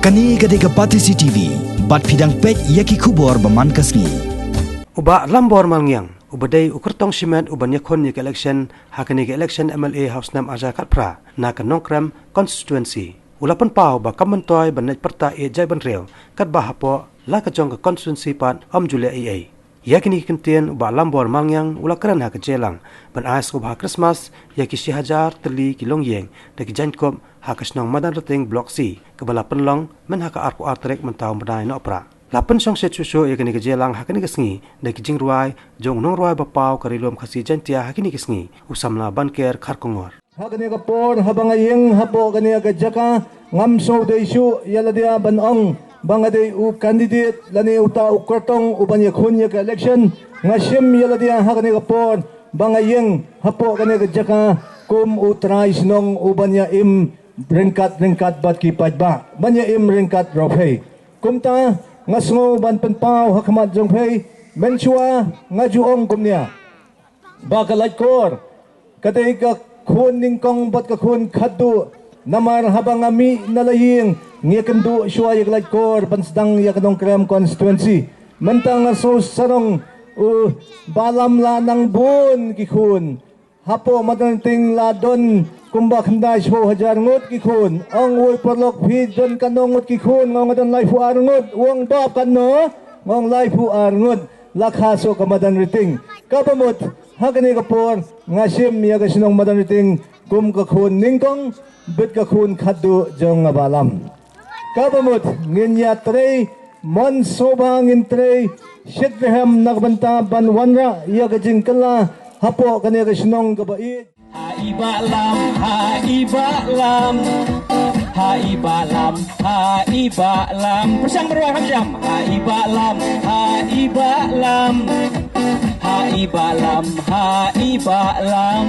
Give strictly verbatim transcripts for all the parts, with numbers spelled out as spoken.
Kane ka dei ka Batesi T V, bad phi dang peit ïa ki khubor ba man ka sngi. U Bah Lambor Malngiang, uba dei u kyrtong shimet uban ïakhun ïa ka election ha kane ka election M L A ha u snem arhajar khatphra na ka Nongkrem constituency, u la pynpaw ba kam myntoi ban leit pyrta ïeit jaibynriew, katba hapoh la ka jong ka constituency pat ym ju leh ei ei. Ïa kine ki kyntien u Bah Lambor Malngiang u la kren ha ka Jailang ban ai sngewbha Christmas ïa ki shi hajar tylli ki longïing da ki jaiñkup ha ka shnong Madanrting Block C, kaba la pynlong myn ha ka arphew ar tarik mynta u bnai Nohprah. La pynshongshit shuh shuh ïa kane ka Jailang ha kane ka sngi da ki jingrwai jong u nongrwai ba paw ka Ri Lum Khasi Jaiñtia ha kine ki sngi, u samla Banker Kharkongor. Ha kane ka por, haba nga ïeng hapoh kane ka jaka, ngam sngewdei shuh ïa lade ban ong ba nga dei u candidate lane uta u kyrtong uban ïakhun ïa ka election. Nga shim ïa lade ha kane ka por ba nga ïeng hapoh kane ka jaka kum u trai shnong uban ïa im ryngkat ryngkat bad ki paidbah, ban ïa im ryngkat ruh phi. Kumta nga sngew ban pynpaw ha khmat jong phi, mynshuwa nga ju ong kumne ba ka Laitkor ka dei ka khun nyngkong bad ka khun khatduh. Namar haba nga mih na la ïing, ngi kynduh shuwa ïa ka Laitkor ban sdang ïa ka Nongkrem constituency. Mynta nga sngew sarong u Bah Lam la nang bun ki khun. Hapoh Madanrting la don kumba khyndai shiphew hajar ngut ki khun. Ong uwei paralok phi don katno ngut ki khun, nga ong nga don laiphew ar ngut. U ong bap katno, nga ong laiphew ar ngut. La kha shuh ka Madanrting. Kaba mut ha kane ka por nga shim ïa ka shnong Madanrting kum ka khun nyngkong bad ka khun khatduh jong nga Bah Lam. Kaba mut ngin ïatrei, mon sngewbha ngin trei shitrhem na ka bynta ban wanrah ïa ka jingkylla hapoh kane ka shnong kaba ïeit. Ha i Bah Lam, ha i Bah Lam, ha i Bah Lam, ha i Bah Lam. Pyrshang bynriew kham jam. Ha i Bah Lam, ha i Bah Lam, ha i Bah Lam, ha i Bah Lam.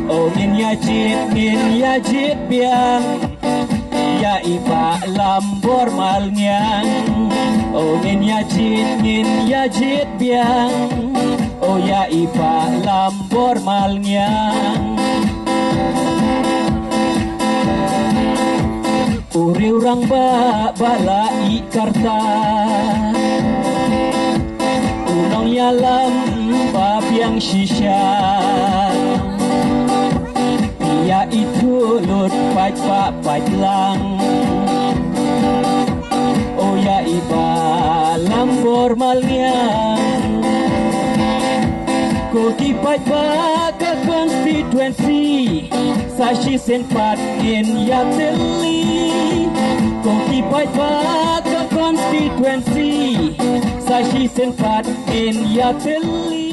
O ngin ïa jied, ngin ïa jied biang. Ïa i Bah Lambor Malngiang. O ngin ïa jied, ngin ïa jied biang. O ïa i Bah Lambor Malngiang. U riewrangbah ba la ïeh karta, u nongïalam ba biang shisha. Ïa ithuh lut paidbah paidlang. O ïa i Bah Lambor Malngiang. Ko ki paidbah ka constituency, sa shisien pat ngin ïa thylli. Ko ki paidbah ka constituency, sa shisien pat ngin ïa thylli.